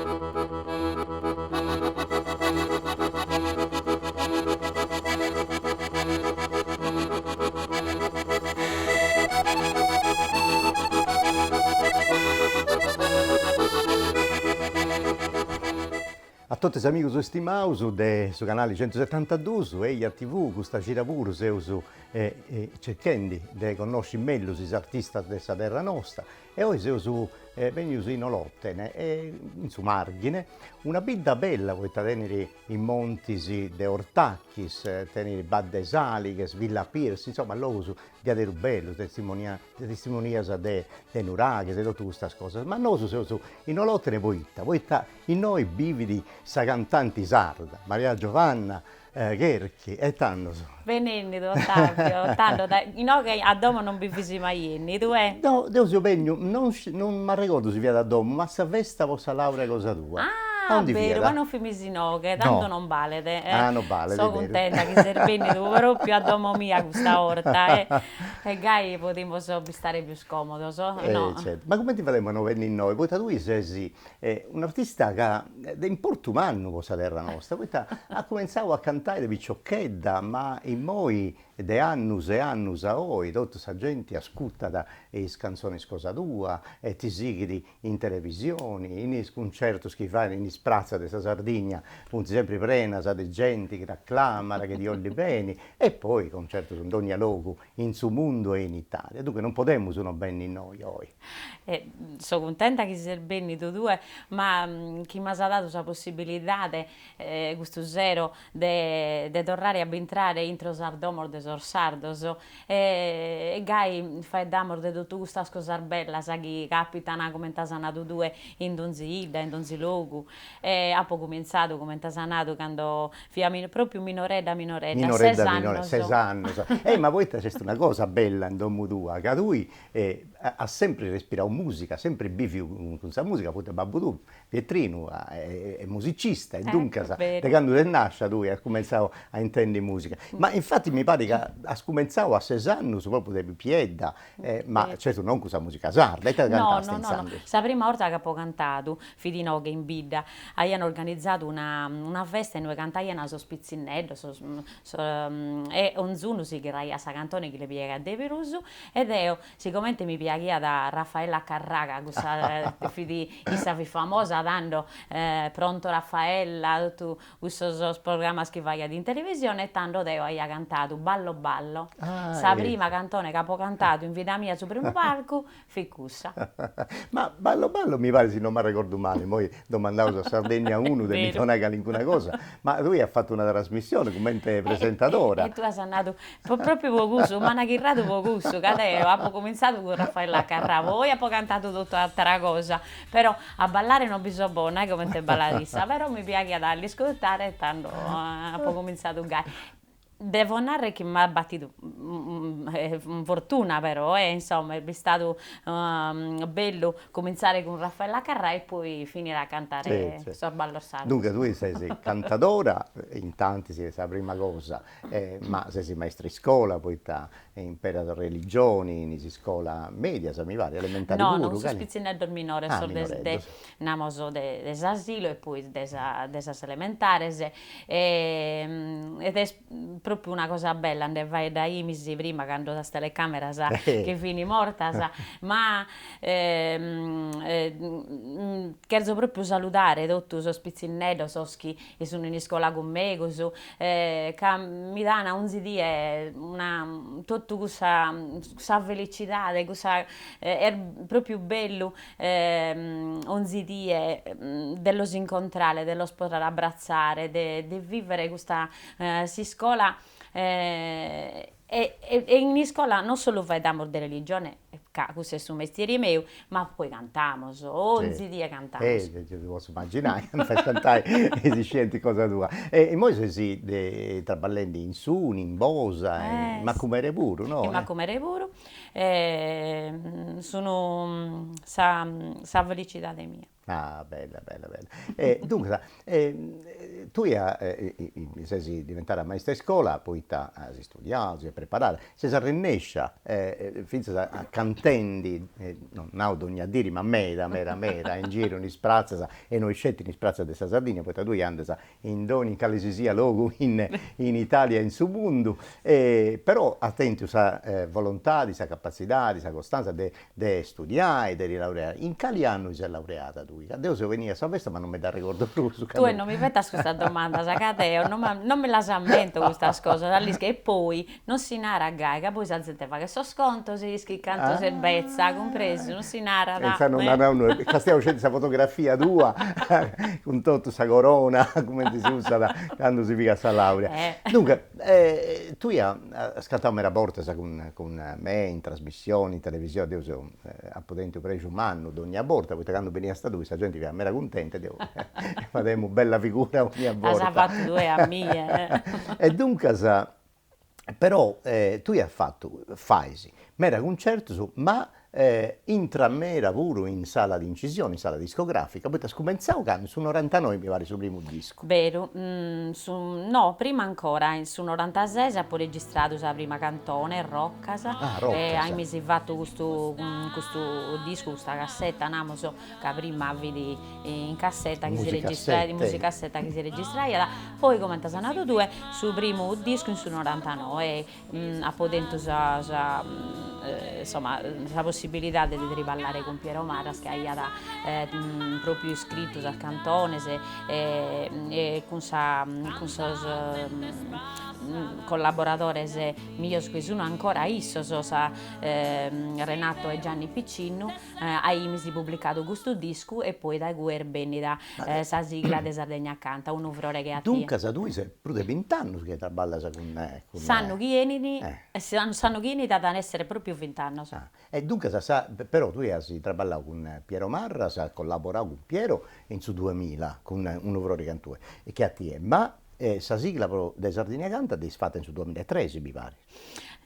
A totu is amigus stimaus de su canali centusetantadus, Eja TV, custa cida puru seus circhendi de connosci mellus is artistas de sa terra nosta E oi seus benius in Olòtene, in su Màrghine, una bidda bella poita tenit is montis de Ortachis, tenit Badde Salighes, Villa Piercy, insoma logus diaderus bellus, testimonias de nuraghes e totu custas cosas. Ma nosu seus in Olòtene poita? Poita innoi bivit sa cantanti sarda Maria Giovanna Cherchi, e tando? Benennidu Ottavio, tando dae inoghe a domo non bi fis mai 'ennidu eh? No, deu seu benniu, non non m'arregordu si fiat a domo, ma a sa festa po sa laurea cosa tua. Ah, beru, ma non fimis inoghe, tando non balet eh. Ah, non balet, So cuntenta chi ses bennidu propriu a domo mia custa 'orta eh, e gai podimus bistare pius comodos, no? Certu, ma cumenti fademus a no benni innoi, poita tui ses Un'artista ca de importu mannu po sa terra nosta, poita at cumentzau a cantai de piciochedda, ma immoi de annus e annus a oi totu sa genti ascurtat is cantzonis cosa tua e ti sighit in televisioni, in is cuncertus chi fais in is pratzas de sa Sardigna funt sempri prenas de genti chi t'aclamat, chi ti 'ollit beni e poi concertus in dogna logu in su mundu e in Italia, duncas non podemus no benni innoi oi. So cuntenta chi ses bennidu tue, ma chi m'as dadu sa possibilidade custu sero de de torrare a bintrare intro sas domos de sos sardos e gai faeddamos de totu custas cosas bellas chi capitan, comente as nadu tue, in donzi 'idda, in donzi logu. E apo cumintzadu, comente as nadu, cando fia propriu minoredda minoredda, ses annos. Ses annos. E ma poita nc'est una cosa bella in domu tua, ca tui As sempri respirau musica, sempri biviu cun sa musica, poita babbu tuu, Pietrinu, est musicista e duncas de candu ses nascia tui as cumentzau a intendi musica. Ma infati mi parit ca as cumentzau a ses annus propriu de pipiedda, ma certu non cun sa musica sarda, ita cantasti intzandus? No, no, no, sa prima 'orta chi apo cantadu fit inoghe in bidda, aian organizadu una una festa inue cantaian sos pitzinneddos, sos e onzunu si ghiraiat sa cantone chi li piaghiat de prus E deo, sigomente mi piaghiat Raffaella Carrà, ca cussa fit, issa fit famosa tando, Pronto Raffaella, totu cussos programmas chi faghiat in televisione, e tando deo aia cantadu Ballo ballo, sa prima cantone chi apo cantadu in vida mia subra unu palcu fit cussa. Ma Ballo ballo mi parit, si non m'arregordu mali, immoi domandaus a Sardegna unu de mi donai calincuna cosa, ma tui as fatu una trasmissione cumenti presentadora. E tue as nadu Propriu po cussu, m'an chirradu po cussu, ca deo apo comintzadu cun Raffaella Carrà, poi apo cantadu totu atera cosa, però a ballare non bi so bona comente ballat issa, però mi piaghiat a l'iscurtare e tando apo comintzadu gai. Devo narrer chi m'at batidu fortuna però, e insomma est bistadu bellu Cumintzare cun Raffaella Carrà e poi finire a cantare sos ballos sardos. Duncas tui ses cantadora, intantis est sa prima cosa, ma ses maistra 'e iscola poita imperas religioni in is iscolas medias, mi parit, elementari puru. No, no, sos pitzinneddos minores, sos de namos de s'asilo e poi de sas elementares ed est Propriu una cosa bella, nde faeddaimis prima cando sas telecameras che fin mortas, ma cherzo propriu saludare totu sos pitzinneddos, sos chi sun in iscola cun megus, ca mi dan onzi die una totu cussa cussa felicidade, cussa est propriu bellu onzi die de los incontrare, de los poder abbratzare, de de vivere custa s'iscola e e in iscola non solu faeddamus de religione, ca cussu est su mestieri meu, ma poi cantamus, onzi die cantamus. Eh, ti potzu immaginai, candu fais cantai is iscientis cosa tua. E immoi ses traballendi in Suni, in Bosa, in Macumere puru, no? In Macumere puru. sun sa sa felicidade mia. Ah bella bella bella. E duncas tui ses diventada maista 'e iscola poita as istudiau, ti ses preparada, ses arrennescia finzas a cantendi, non nau dogna diri, ma meda meda meda in giru in is pratzas e no isceti in is pratzas de sa Sardigna, poita tui andas in dogni, in cali si siat logu in in Italia e in su mundu, e però as tentu sa volontadi, sa capatzidadi, sa costanza de de studiai, de ti laureai. In cali annu ti ses laureada tui? Ca deu seu benia a sa festa ma non mi dd'arregordu prus. Tue non mi fetas custas domandas ca deo non non mi las ammento custas cosas, a l'ischis, e poi Non si narat gai, ca poi sa zente faghet sos contos e ischit cantu ses betza, cumpresu? Non si narat. E intzandus non naraus nudda, castiaus sceti sa fotografia tua cun totu sa corona, cumenti si usat candu si pigat sa laurea. Duncas, tui as cantau meda bortas cun cun me in trasmissioni, in televisioni, deu seu apu tentu prexu mannu dogna borta, poita candu beniast tui sa genti fiat meda cuntenta e deu fademu bella figura ogna borta. As fatu tue a mie. E duncas Però tui as fatu, fais, meda cuncertus, ma intras meda puru in sala de incisioni, in sala discografica, poita as cumentzau candu, in su norantanoi mi parit su primu discu. Beru, su no, prima ancora, in su norantases apo registradu sa prima cantone, Roccas, ah, Roccas. e aimis fatu custu custu discu, custa cassetta, namus, ca prima fit in cassetta chi si registraiat, in musicassetta chi si registraiat, poi comente as nadu tue su primu discu in su norantanoe apo tentu sa sa insomma sa possibilidade de triballare cun Piero Marras chi aiat propriu iscritu sas cantones e cun sa cun sos collaboradores mios chi sun ancora issos sa Renato e Gianni Piccinnu Aimis publicadu custu discu e poi dae cue est bennida sa sigla de Sardegna Canta, unu frore che a tie. Duncas tui ses prus de bint'annus chi traballas cun. S'annu chi 'enit, s'annu chi 'enit at a essere propriu bint'annos. E duncas sa, però tui as traballau cun Piero Marras, as collaborau cun Piero in su duemilla cun unu frore che a tie, ma sa sigla pro de Sardigna Canta dd'eis fata in su duemillaetrexi mi parit.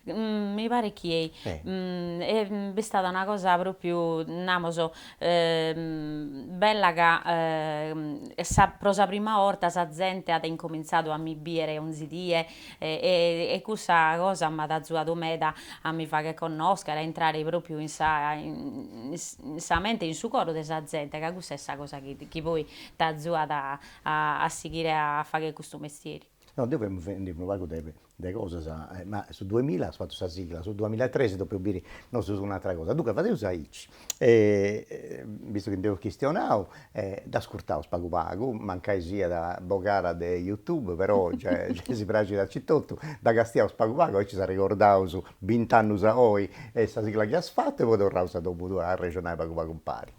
Mi paret chi ei. Est bistada una cosa propriu, namos, bella ca sa pro sa prima 'orta sa zente at incomintzadu a mi biere onzi die e cussa cosa m'at azuadu meda a mi fagher connoschere, a intrare propriu in sa in sa mente e in su coro de sa zente, ca cussa est sa cosa chi chi poi t'azuat a a sighire a fagher custu mestieri. No, deu femu fendi unu pagu de de cosas, ma su duemilla as fatu sa sigla, su duemillaetrexi depeus biri nosu un'atera cosa. Duncas fadeus aici, bistu chi nd'eus chistionau, dd'ascurtaus pagu pagu, mancai siat bogada de youtube, però gei si praxit aici totu, dda castiaus pagu pagu, aici s'arregordaus bint'annus a oi sa sigla chi as fatu e poi torraus a domu tua a arrexonai pagu pagu impari.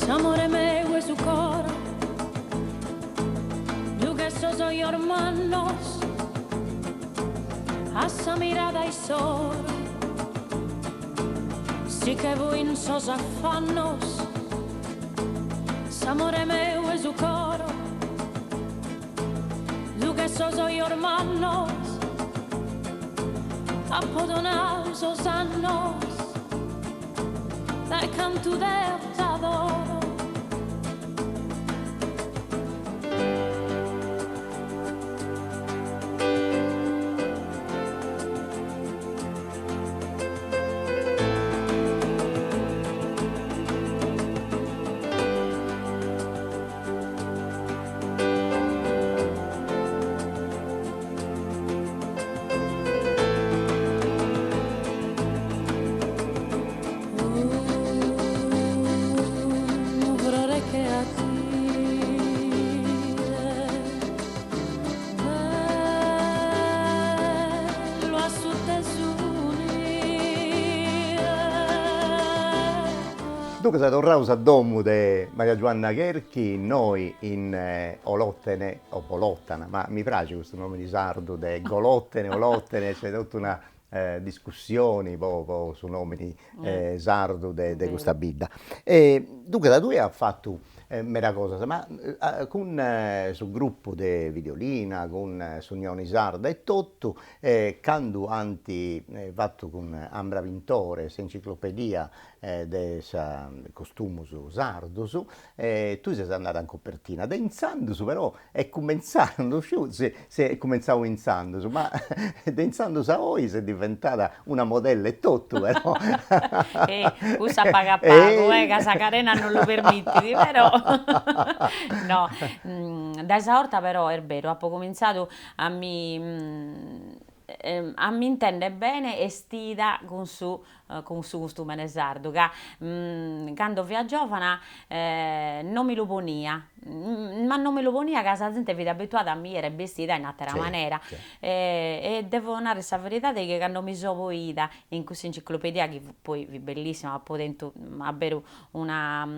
S'amore meu 'e su coro giughet sos ojos mannos a sa mirada issoro si che fuin sos affannos s'amore meu 'e su coro Giughet sos ojos mannos, t'apo donadu sos annos, dae cantu deo t'adoro. Unu frore che a tie Bellu a sutta 'e su nie. Duncas torraus a domu de Maria Giuanna Cherchi, innoi in Olòtene, o Bolòtana, ma mi praxit custu nomini sardu de Golòtene, Olòtene, c'est totu una. discussioni po po su nomini sardu de de custa bidda. E duncas tui as fatu meda cosas, ma cun su gruppu de Videolina, cun s'Unioni Sarda e totu, candu ant fatu cun Ambra Pintore s'enciclopedia de sos costumus sardus, tui ses andada in copertina, de intzandus però est cumentzau, no sciu si si est cumentzau intzandus, ma de intzandus a oi ses diventada una modella e totu però. Eh, cussa a pagu a pagu, eh, ca sa carena non lu permitit, però no, dae sa 'orta però est beru, apo cumintzadu a mi a m'intender bene 'estida cun su cun su costumene sardu, ca cando fia giovana non mi lu ponia, ma non mi lu ponia ca sa zente fit abituada a mi 'iere bestida in atera manera e devo narrer sa veridade chi cando mi so poida in cussa enciclopedia chi poi fit bellissima, apo tentu abberu una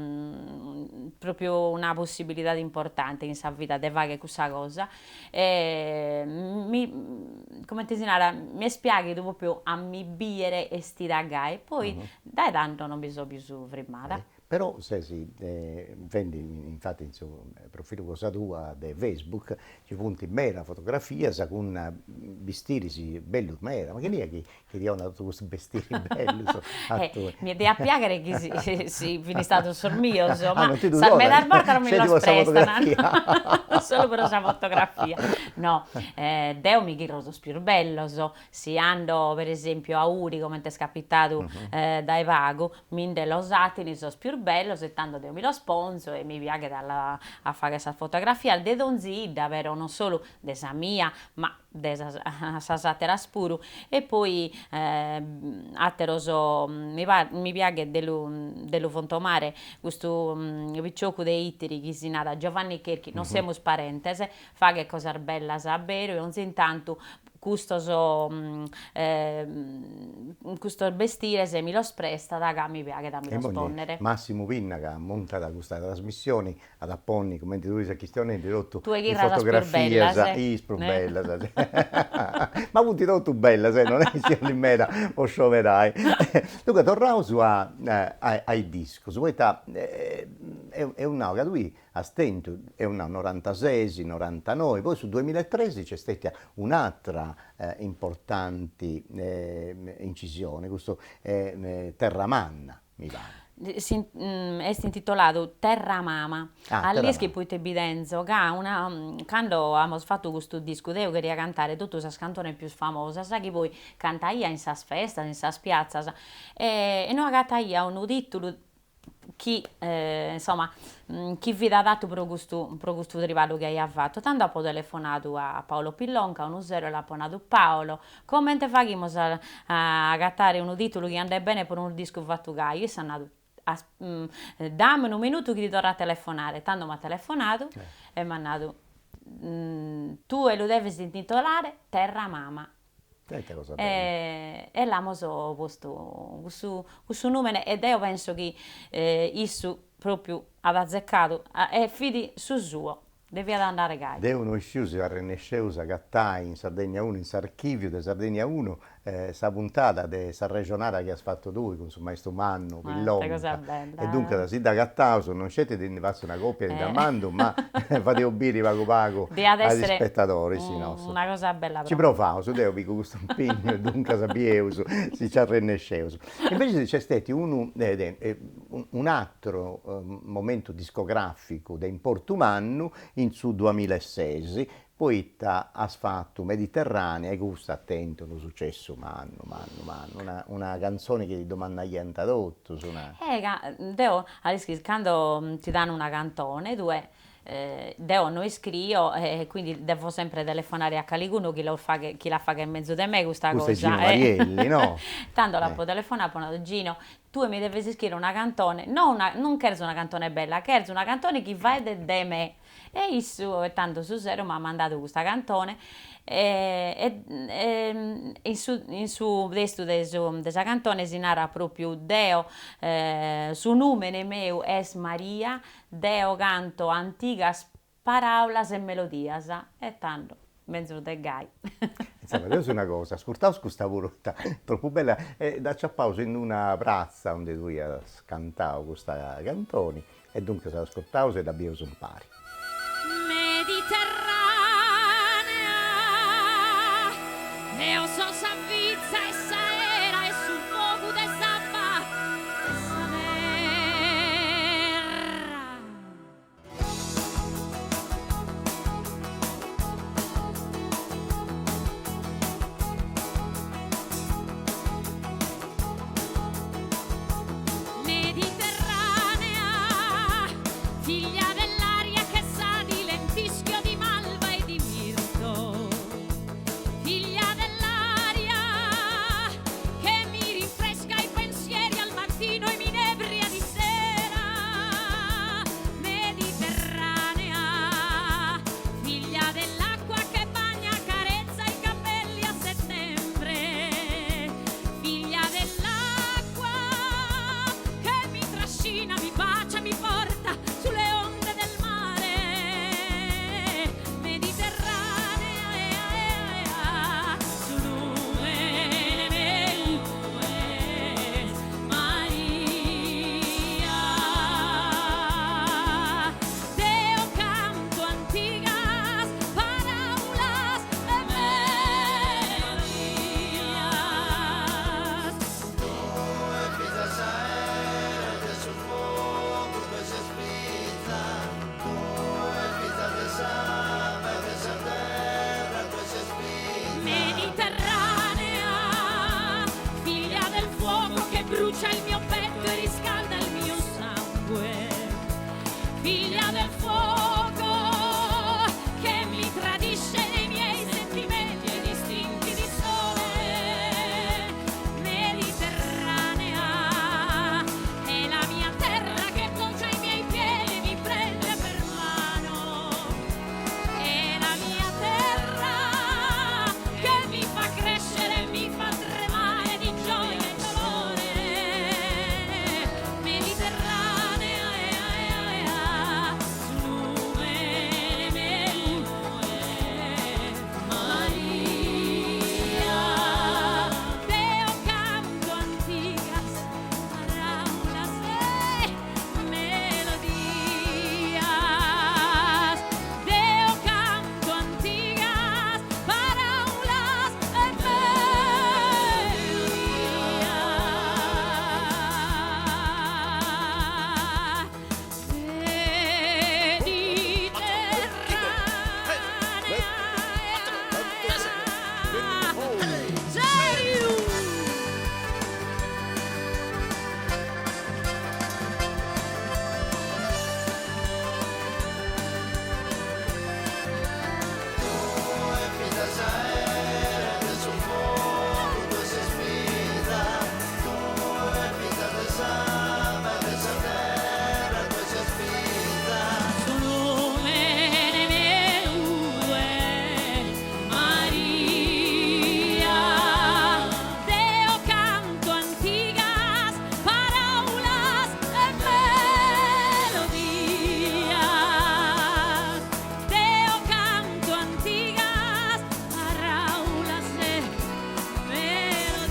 propriu una possibilidade importante in sa vida de fagher cussa cosa E mi, comente si narat, mi est piaghidu propriu a mi biere 'estida gai, poi dae tando non mi so pius frimmada. Però ses fendi, infati in su profilu cosa tua de Facebook ci funt meda fotografias cun bistiris bellus meda, ma chini est chi chi ti 'onat totu custus bestiris bellus a tui. Mi diat piaghere chi si si fin istados sos mios, ma sas medas bortas mi los prestan, solu pro sa fotografia. No, deo mi chirro sos pius bellos, si ando per esempiu a Uri, comente est capitadu dae pagu, mi nde los 'atin sos pius bellos e tando deo mi los ponzo e mi piaghet a a fagher sas fotografias de donzi 'idda però, non solu de sa mia, ma de sas sas àteras puru e poi àteros mi mi piaghet de lu de lu fontomare custu picioccu de Itiri chi si narat Giovanni Cherchi, non semus parentes, faghet cosas bellas a beru e onzi intantu custos custos bestires mi los prestat ca mi piaghet a mi los ponnere. Massimu Pinna ca ammontat custa trasmissioni At a ponni, cumenti tui ses chistionendi, totu is fotografias, is prus bellas, ma funt totu bellas, non est chi 'olit meda po scioberai. Duncas torraus a a is discus, poita eus nau ca tui as tentu, eus nau norantases, norantanoi, poi su duemillaetres nc'est stetia un'atra importanti incisioni, custu Terra Manna, mi parit. Est intitoladu Terra Mama. A l'ischis poite bi tenzo, ca una cando amus fatu custu discu deo cheria cantare totu sas cantones pius famosas chi poi cantaia in sas festas, in sas piatzas e no agataia unu titulu chi insomma chi fit adatu pro custu pro custu triballu chi aia fatu, tando apo telefonadu a Paolo Pillonca unu sero e l'apo nadu, Paolo, comente faghimus a agatare unu titulu chi andet bene pro unu discu fatu gai? Isse at nadu, dami unu minutu chi ti torro a telefonare, tando m'at telefonadu e m'at nadu, tue lu deves intitolare Terra Mama. E l'amus postu cussu cussu nùmene e deo penso chi issu pròpiu at azecadu e fit su suo, deviat andare gai. Deu no isciu si arrennesceus a agatai in Sardegna Uno, in s'archìviu de Sardegna Uno, sa puntada de s'arrexonada chi as fatu tui cun su maistu mannu Pillonca, e duncas si dd'agataus non sceti ti ndi fatzu una copia e ti dda mandu, ma fadeus biri pagu pagu a is ispetadoris nostus. Una cosa bella Ci provaus, deu pigu custu impignu e duncas bieus si nci arrennesceus. Invecias nc'est stetiu unu un'ateru momentu discograficu de importu mannu in su duamillaeses, poita as fatu Mediterranea e custa at tentu unu sucessu mannu mannu mannu, una una cantzoni chi ti domandaiant totus, una. Eh ca deo a l'ischis cando ti dan una cantone tue deo no iscrio e quindi devo sempre telefonare a calicunu chi los faghet chi la faghet mezus de me custa cosa. Custu est Gino Marielli no? Tando l'apo telefonadu apo nadu, Gino Tue mi deves iscriere una cantone, no una, non cherzo una cantone bella, cherzo una cantone chi faeddet de me. E issu, e tando su sero m'at mandadu custa cantone e in su in su testu de su de sa cantone si narat propriu deo su numene meu est Maria, deo canto antigas paraulas e melodias e tando. Menzus de gai. Insoma, fadeus una cosa, ascurtaus custa puru, poita tropu bella, e dd'aciapaus in una pratza undi tui as cantau custa cantoni, e duncas dd'ascurtaus e dda bieus impari. Mediterranea, deo so sa fiza 'e s'aera 'e su fogu de s'abba 'e sa terra. Mediterranea, figlia dell'aria che sa di lentischio di malva e di mirto, figlia dell'aria che mi rinfresca i pensieri al mattino e mi inebria di sera, Mediterranea, figlia dell'acqua che bagna carezza i capelli a settembre, figlia dell'acqua che mi trascina, mi bacia, mi porta sulle onde del mare, Mediterranea, su lumene meu est Maria. Deo canto antigas paraulas e melodias. Tue fiza 'e s'aera de su fogu tue ses fiza, tue fiza de s'abba e de sa terra tue ses fiza. Mediterranea, figlia del fuoco che brucia il mio petto e riscalda il mio sangue, figlia del fuoco che mi tradisce nei miei sentimenti ed istinti di sole. Mediterranea, è la mia terra che poggia i miei piedi e mi prende per mano. È la mia terra che mi fa crescere e mi fa tremare di gioia e dolore. Mediterranea, ea, ea, ea, su lumene meu est Maria. Deo canto antigas paraulas e melodias. Deo canto antigas paraulas e melodias. Mediterranea, Seriu! Tue fiza 'e s'aera de su fogu tue ses fiza, tue fiza de s'abba e de sa terra tue ses fiza. Su lumene meu est Maria. Deo canto antigas paraulas e melodias. Deo canto antigas paraulas e melodias.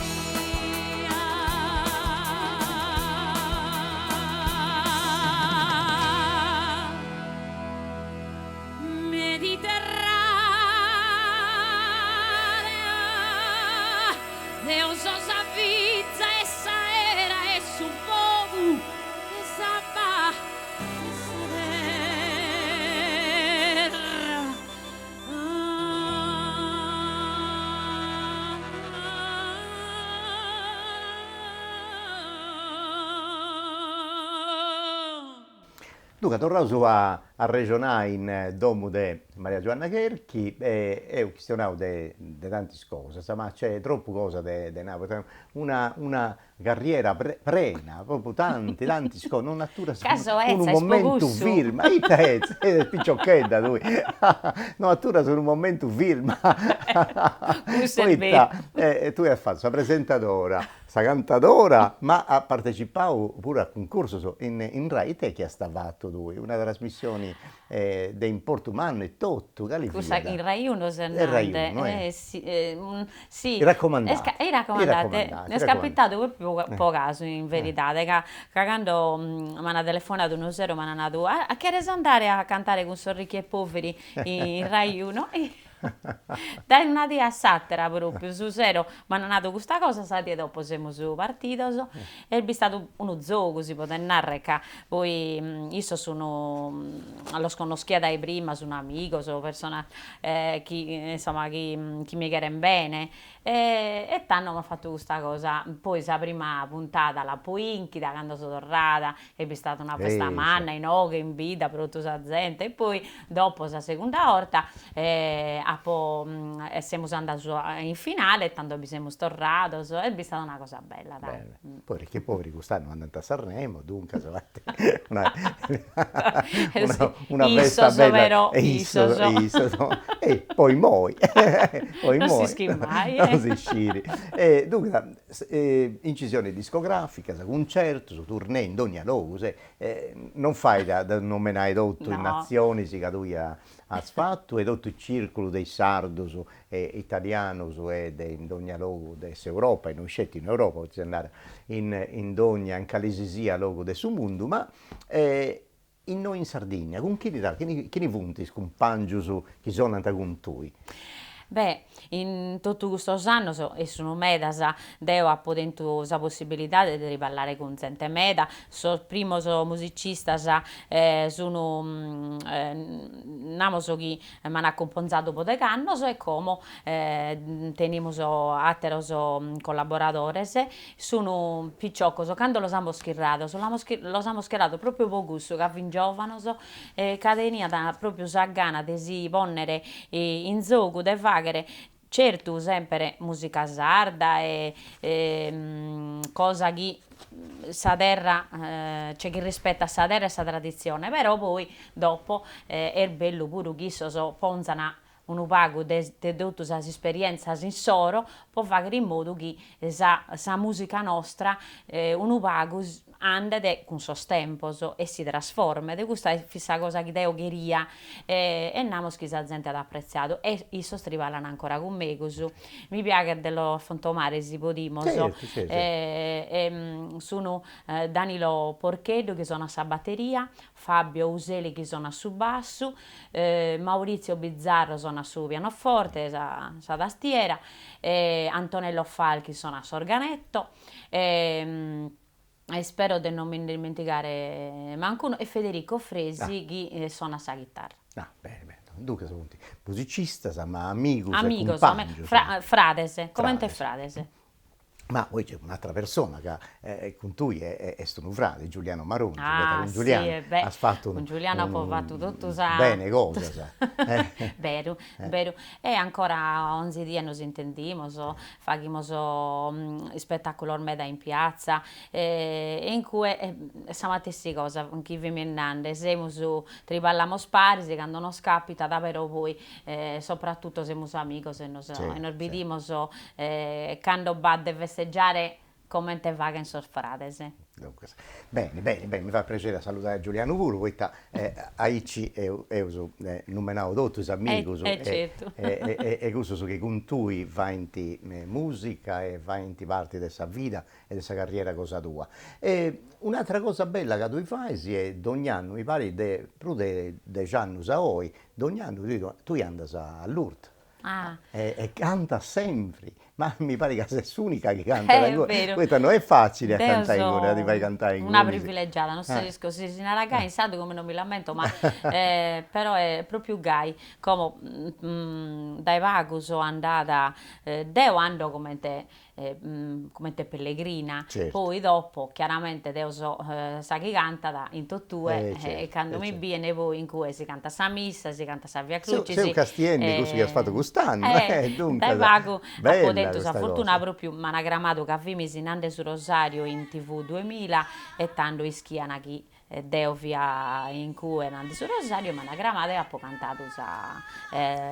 Mediterranea, deo so sa fiza 'e s'aera 'e su fogu 'e s'abba 'e sa terra. Duncas torraus a arrexonai in domu de Maria Giuanna Cherchi e eus chistionau de de tantis cosas, ma nc'est tropu cosa de de nai, poita una una carriera prena, propriu tanti tantis cosas, non aturas Ca so unu 'etza, est po momentu cussu. firma, ita 'etza, ses piciochedda tui, no aturas unu momentu firma, Cussu est poita beru. tui as fatu sa presentadora, sa cantadora, ma as partecipau puru a cuncursus in in Rai, ita est chi as fatu tui, una trasmissioni. incisioni de importu mannu e totu, cali fiat? Cussa in Rai Uno ses nande? Rai Uno, eh. Si. I raccomandati. I raccomandati. Est capitadu propriu po casu in veridade, ca ca cando m'ana telefonadu unu sero m'ana nadu, a cheres andare a cantare cun sos Ricchi e Poveri in Rai Uno? Dae una die a s'atera propriu, su sero m'ana nadu custa cosa, sa die dopo semus partidos e est bistadu unu zogu si podet narrer ca poi issos sun los connoschia dae prima, sun amigos, personas chi insomma chi chi mi cheren bene e tando amus fatu custa cosa, poi sa prima puntada l'apo 'inchida cando so torrada Est bistada una festa manna inoghe in bidda pro totu sa zente e poi dopo sa segunda 'orta apo semus andados in finale e tando bi semus torrados, est bistada una cosa bella dai. Bene, poi Ricchi e Poveri cust'annu andant a Sanremo, duncas una una festa bella. Issos però, issos. Issos, e poi immoi, poi immoi. Non s'ischit mai. Non s'ischit. E duncas Incisioni discograficas, cuncertus, tournée in dogna logu, non fait a ddas nomenai totu is natzionis ca tui as fatu e totu is circulus de is sardus e italianus e de in dogna logu de s'Europa e non sceti in Europa, potzis andai in in dogna in calisisiat logu de su mundu, ma innoi in Sardigna cun chini chini funt is cumpangius chi sonant cun tui? Beh, in totu custos annos, e sun medas, deo apo tentu sa possibilidade de triballare cun zente meda, sos primos musicistas sun namos chi m'an acumpanzadu po degh'annos e como tenimus àteros collaboradores, sun piciocos, cando los amus chirrados los amus chirrados propriu po cussu, ca fin giovanos e ca teniant propriu sa gana de si ponnere in zogu, de faghere certu sempre musica sarda e cosa chi sa terra, cioè chi rispettat sa terra e sa traditzione, però poi dopo est bellu puru chi issos ponzan unu pagu de de totu sas isperientzas insoro po fagher in modu chi sa sa musica nostra unu pagu andet cun sos tempos e si trasformet, custa fit sa cosa chi deo cheria e namos chi sa zente at apretziadu e issos triballan ancora cun megus, mi piaghet de los fontomare si podimus, Certu, certu. e sun Danilo Porcheddu chi sonat sa bateria, Fabio Useli chi sonat su bassu, Maurizio Bizzarro sonat su pianoforte, sa sa tastiera, Antonello Falchi sonat s'organetto e ispero de non mi nde ismentigare mancunu e Federico Fresi chi sonat sa chitarra. Ah, bene, bene. Duncas funt musicistas ma amigus e Amigos, cumpàngius. frades, comente frades. Ma poi c'è un'altra persona ca cun tui est unu frade, Giuliano Marongiu, poita cun Giuliano as fatu cun Giuliano apo fatu totu sa bene cosas. Beru, beru. E ancora onzi die nos intendimos, faghimus ispetaculos meda in piatza e in cue sa matessi cosa chi fimis nande, semus, triballamos paris cando nos capitat, però poi soprattutto semus amigos e nos e nos bidimos cando b'at de festeggiare comente faghen sos frades. Duncas, beni, beni, beni, mi fait prexeri a saludai a Giulianu puru, poita aici eus numenau totu is amigus e e cussus chi cun tui faint musica e faint parti de sa vida e de sa carriera cosa tua. E un'atera cosa bella ca tui fais est dogn'annu, mi parit de prus de dex'annus a oi, dogn'annu tui andas a Lourdes Ah. E e cantas sempri, ma mi parit ca ses s'unica chi cantat Est inguni, beru. poita no est facili a Deo cantai so inguni, a ti fai cantai inguni. Una privilegiada, non isco si si narat gai in sardu como non mi l'ammento, ma però est propriu gai. Como dae pagu so andada, deo ando comente comente pellegrina, poi dopo chiaramente deo so sa chi cantat in totue e cando mi bien poi in cue si cantat sa missa, si cantat sa Via Crucis. Seu castiendi cussu chi as fatu cust'annu, duncas. Dae pagu apo tentu sa fortuna propriu, m'an cramadu ca fimis nande su rosariu in TV duemila e tando ischian chi. Deo fia in cue nande su rosariu e m'ana cramadu e apo cantadu sa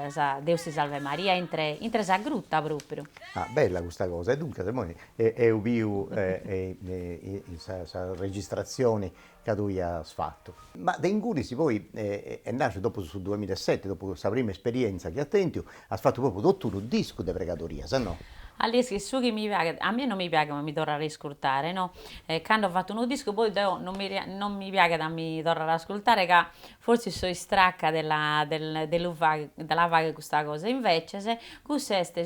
sa Deus ti salve Maria intre intre sa gruta propriu. Ah bella custa cosa e duncas immoi eus biu in sa sa registratzioni ca tui as fatu. Ma de ingunis poi est nasciu dopu su duemilaseti, dopu sa prima esperienza chi as tentu, as fatu propriu totu unu discu de pregadorias, no? A l'ischis, su chi mi piaghet, a mie non mi piaghet a mi torrare a iscurtare, no, cando fatto unu discu poi deo non mi non mi piaghet a mi torrare a ascurtare ca forsis so istracca de la de lu fagher de la fagher custa cosa, inveces cussa est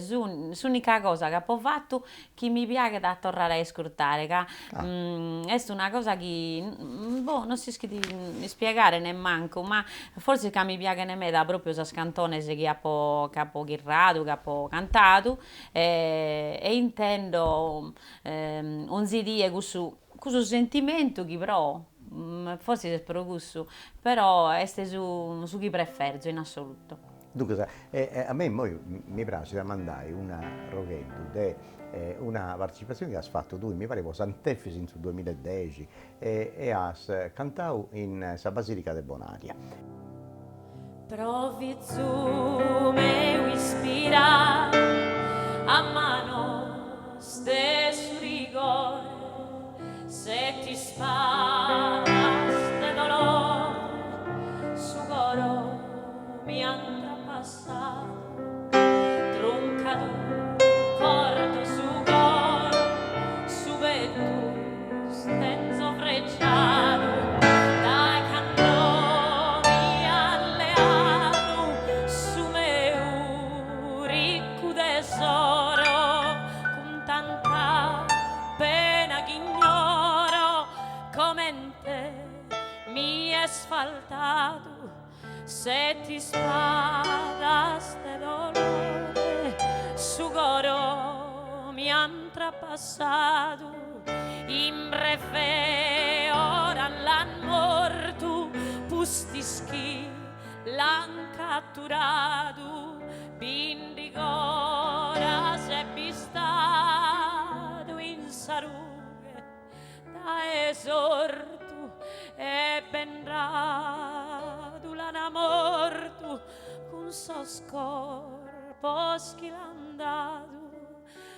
s'unica cosa chi apo fatu chi mi piaghet a torrare a iscurtare ca est una cosa chi boh non s'ischit ispiegare nemmancu ma forsis ca mi piaghen meda propriu sas cantones chi apo chi apo chirradu chi apo cantadu e intendo 'onzi die cussu cussu sentimentu chi pro forsis est pro cussu però est su su chi preferzo in assolutu. Duncas, a mei immoi mi praxit a mandai un'arrogheddu de una partecipazioni chi as fatu tui, mi parit po Sant'Efis in su duemiladexi, e as cantau in sa Basilica de Bonaria. Pro fizu meu ispira a manos de su rigore Sett'ispadas de dolore su coro mi han trapassadu truncadu forte su coro su pettus tenzo frecciadu dae cando mi han leadu su meu riccu tesoro cun tanta pena ch'ignoro comente mi est faltadu Sett'ispadas de dolore su coro mi han trapassadu in breve ora l'han mortu pustis chi l'han catturadu bindigh'oras est bistadu in sa rughe Dae s'ortu e bendadu l'ana mortu cun sos corpos chi l'an dadu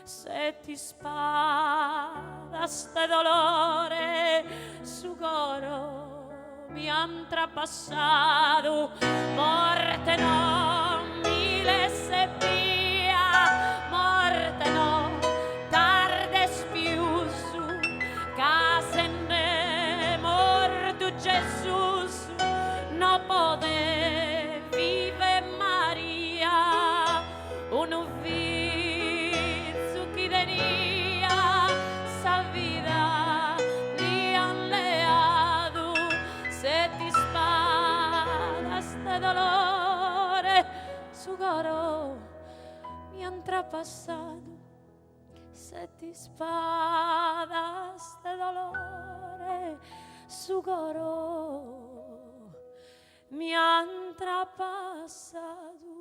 sett'ispadas de dolore su coro mi an trapassadu morte no mi lesses bia morte no tardes pius ca sende mortu Gesus no podet viver Maria unu fizu chi tenia sa vida li an leadu sett'ispadas de dolore su coro mi an trapassadu Sett'ispadas de dolore su coro mi han trapassadu.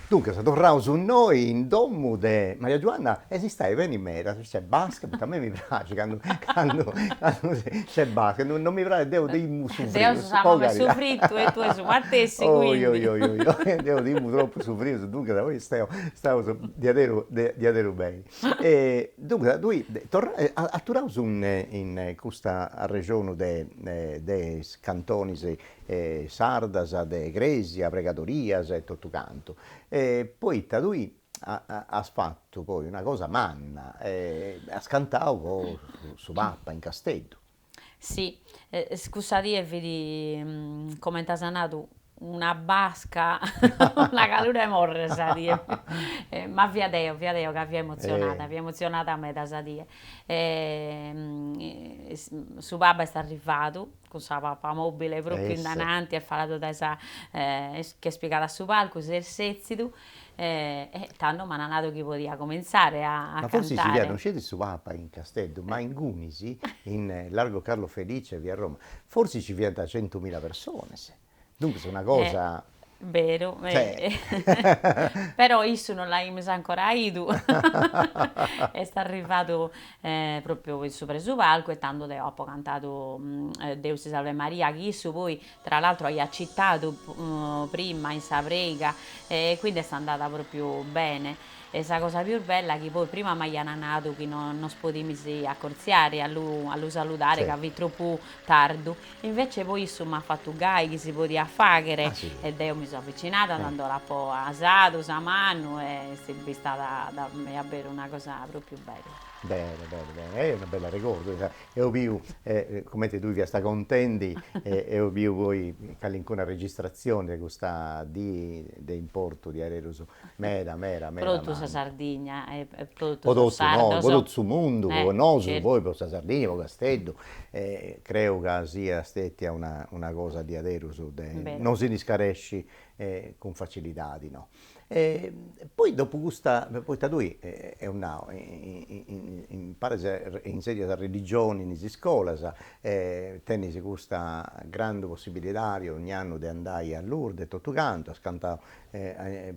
Duncas torraus innoi in domu de Maria Giuanna e si stait beni meda, nc'est basca, poita a mei mi praxit candu candu candu nc'est basca, non mi praxit, deu timu su frius, Deo so sa mama 'e su fritu e tue su matessi, quindi. Oi oi oi oi deu timu tropu su frius, duncas oi steu staus diaderu diaderu beni. E duncas tui torra aturaus in custa arrexonu de de is cantonis sardas de cresia, pregadorias e totu cantu. E poita tui as fatu poi una cosa manna, as cantau po su Papa in Casteddu. Si, cussa die fit, comente as nadu, una basca, una calura 'e morrer sa die, ma fia deo, fia deo ca fia emotzionada, fia emotzionada meda sa die. Su Paba est arrivadu cun sa papamobile propriu in dananti, est faladu dae sa, ch'est pigadu a su palcu, s'est setzidu e tando m'an nadu chi podia comintzare a cantare. Ma forsis ci fiat non sceti su Papa in Casteddu, ma ingunis, in Largo Carlo Felice, via Roma, forsis ci fiant centumila persones, duncas una cosa. Beru, però issu non l'aimus ancora 'idu, est arrivadu propriu in subra 'e su palcu e tando deo apo cantadu Deus ti salvet Maria, chi issu poi tra l'altro aiat citadu prima in sa preiga e quindi est andada propriu bene E sa cosa pius bella chi poi prima m'aian nadu chi no nos podimis accortziare a lu a lu saludare ca fit tropu tardu, invece poi issu m'at fatu gai chi si podiat faghere e deo mi so avvicinada, tando l'apo 'asadu sa manu e est bistada abberu una cosa propriu bella. Bene, bene, bene, est una bella arregordu, Eo biu, comente tui fiasta contendi, eo biu poi calincuna registratzioni de custa dì de importu diaderus meda meda meda Pro totu sa Sardigna e pro totu sos sardos. Po totu su mundu, po nosu poi po sa Sardigna, po Casteddu, creu ca siat stetia una una cosa diaderus de non si ndi scaresci cun facilidadi no. E poi dopu custa, poita tui, eus nau, imparas e insegnas religioni in is iscolas, tenis custa grandu possibilidadi ogni annu de andai a Lourdes e totu cantu, as cantau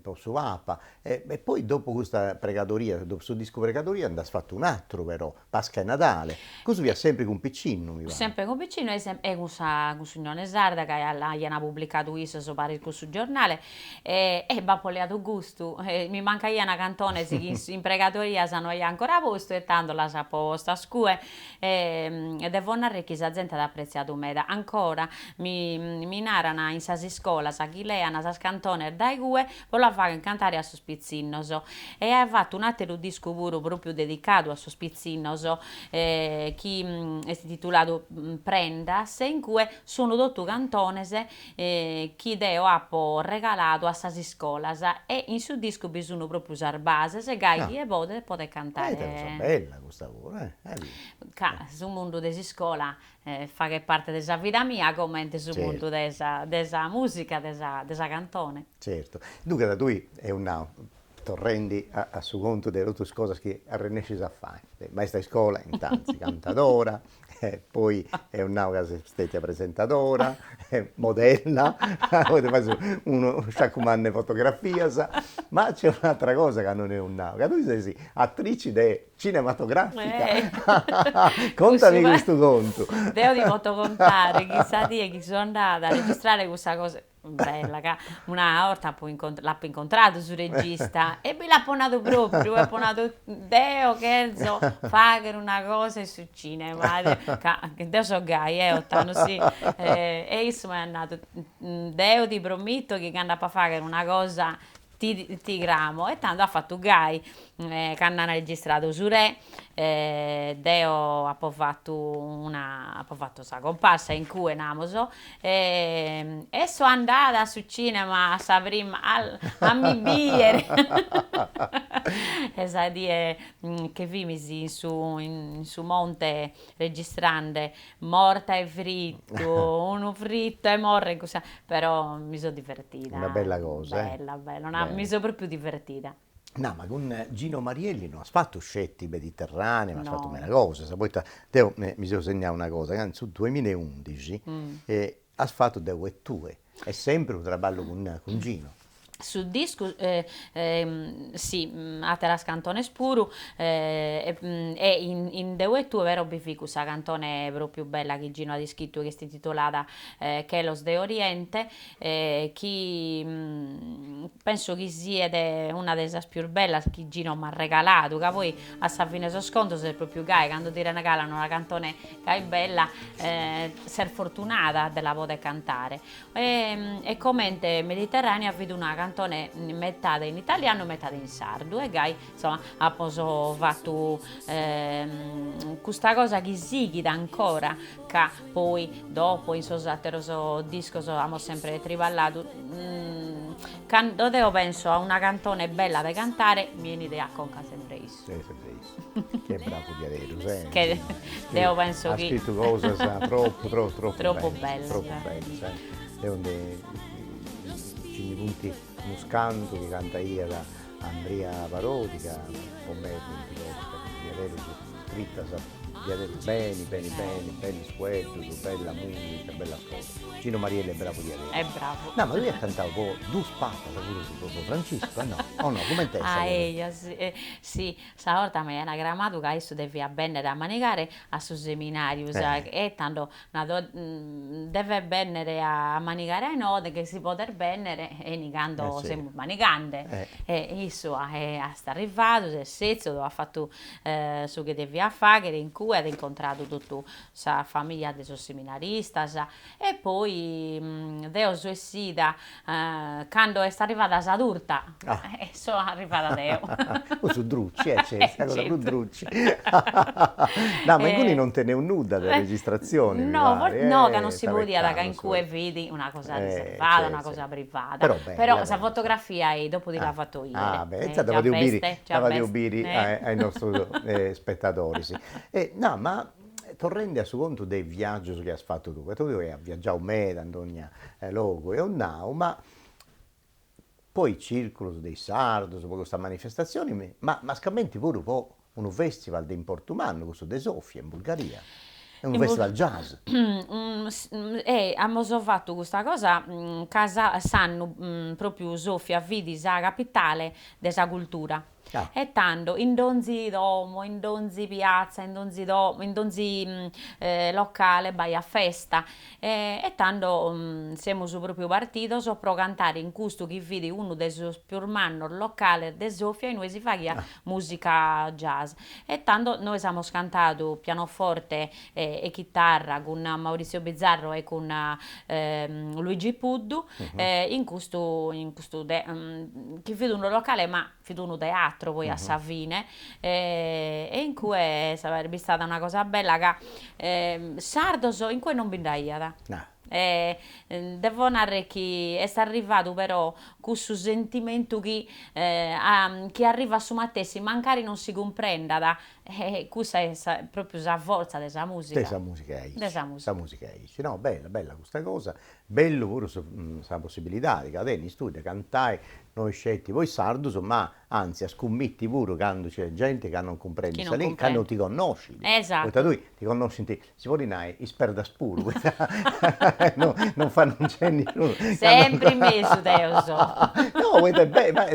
po su Papa, e poi dopu custa pregadoria, dopu su discu pregadoria nd'as fatu un'aturu però, Pasca 'e Nadale, cussu fiat sempri cun Piccinnu mi parit. Sempre cun Piccinnu e cun sa cun s'Unione Sarda ca l'aian publicadu issos paris cun su giornale e e b'apo leadu gustu, e mi mancaian cantones chi in pregadorias no aia ancora postu e tando las apo postas cue e devo narrer chi sa zente at apretziadu meda, ancora mi mi naran in sas iscolas chi lean sas cantones dae cue po la fagher cantare a sos pitzinnos e aia fatu un'ateru discu puru propriu dedicadu a sos pitzinnos chi est intituladu Prendas e in cue sun totu cantones chi deo apo regaladu a sas iscolas e in su discu bi sun propriu sas bases gai chie podet podet cantare. Ita cosa bella custa puru eh. Ca su mundu de s'iscola faghet parte de sa vida mia comente su mundu de sa de sa musica, de sa de sa cantone. Certu. Duncas tui, eus nau, torrendi a su contu de totus is cosas chi arrennescis a fai, maista 'e iscola intantis, cantadora, poi eus nau ca ses stetia presentadora, modella, poi ti fais unu sciacu mannu 'e fotografias, ma nc'est un'atera cosa ca non eus nau, ca tui ses atrici de Cinematografica. Contami custu contu. Deo ti poto contare chi sa die chi so andada a registrare cussa cosa bella ca una 'orta apo l'apo incontradu su regista e bi l'apo nadu propriu, apo nadu deo cherzo fagher una cosa in su cinema, ca deo so gai eh Ottanu si e issu m'at nadu deo ti promitto chi cando apo a fagher una cosa ti ti cramo e tando at fatu gai, cando an registradu su re deo apo fatu una apo fatu sa comparsa in cue namus e so andada a su cinema a sa prima a mi biere e sa die che fimis in su in su monte registrande Morta 'e frittu, unu frittu 'e morrer in cussa, però mi so divertida. Una bella cosa, eh. Bella, bella, mi so propriu divertida. No, ma cun Gino Marielli no as fatu sceti Mediterranea, ma as fatu meda cosas, poita deu mi seu segnau una cosa, ca in su duemillaeundixi as fatu Deu e tue, est sempri unu traballu cun Gino. Su discu si, ateras cantones puru e in Deu e tue però bi fit cussa cantone propriu bella chi Gino at iscritu chi est intitolada Chelos de Oriente chi penso chi siet una de sas pius bellas chi Gino m'at regaladu, ca poi a sa fine 'e sos contos est propriu gai, cando ti regalan una cantone gai bella ses fortunada de la poder cantare E comente Mediterranea fit una cantone metade in italianu e metade in sardu e gai insoma apo fatu custa cosa chi sighit ancora ca poi dopo in sos ateros discos amus sempre triballadu cando deo penso a una cantone bella de cantare mi 'enit a conca sempre issu. Sempre issu. Chi est bravu diaderus, eh. Che deo penso chi. At scritu cosas tropu tropu tropu Tropu bellas. Tropu bellas, eh. Deo nde nci ndi funt unus cantu chi cantaiat Andria Parodi ca po mei funt cosas ca funt diaderus scritas diaderus beni beni beni, bellus fueddus, bella musica, bellas cosas. Gino Marielli est bravu diaderus. Est bravu. No, ma tui as cantau po dus papas puru po Franciscu, no? O no, cumenti est sa Ah cosa? eia, si, sa 'orta m'aian cramadu ca issu deviat bennere a manigare a su seminariu sa e tando nadu devet bennere a manigare a inoghe chi si podet bennere 'eni cando semus manigande e issu est arrivadu s'est setzidu at fatu su chi deviat faghere in cue at incontradu totu sa familia de sos seminaristas e poi deo so essida cando est arrivada sa turta e so arrivada deo. Cussu druci, eh, c'est sa cosa prus druci. No, ma inguni non teneus nudda de registrazioni, mi No, parit, no, ca non si podiat, ca in cue fit una cosa riservada, una cosa privada, Però bella, però sa fotografia e dopo ti la fatto 'idere. Ah, beh, intzà dda fadeus biri, dda fadeus biri a is nostus spetadoris. No, ma Torrendi a su contu de is viàgius chi as fatu tui, poita tui as viagiau meda in dogna logu, eus nau, ma po is circulus de is sardus, po custa manifestazioni, ma mascamenti puru po unu festival de importu mannu, cussu de Sofia in Bulgaria, est unu festival jazz. E amus fatu custa cosa ca s'annu propriu Sofia fit sa capitale de sa cultura E tando, in donzi domo, in donzi piatza, in donzi domo, in donzi locale b'aiat festa. E tando semus propriu partidos pro cantare in custu chi fit unu de sos pius mannos locales de Sofia inue si faghiat musica jazz. E tando nois amus cantadu pianoforte e chitarra cun Maurizio Bizzarro e cun Luigi Puddu in custu in custu chi fit unu locale ma fit unu teatro poi a sa fine e in cue est bistada una cosa bella ca sardos in cue non bi nd'aiat devo narrer chi est arrivadu però cussu sentimentu chi chi arrivat su matessi mancari non si cumprendat E cussa est sa propriu sa fortza de sa musica. De sa musica est aici. De sa musica. Sa musica est aici. No, bella, bella custa cosa, bellu puru sa possibilidadi ca tenis tui de cantai no isceti po is sardus, ma anzi a scummitti puru candu nc'est genti ca non cumprendit sa lingua, ca non ti connoscit. Esatto. Poita tui ti connoscint, si podit nai, is perdas puru, poita no non fa non nc'est nisciunu. Sempri in mesu deu so. No, poita est bellu, ma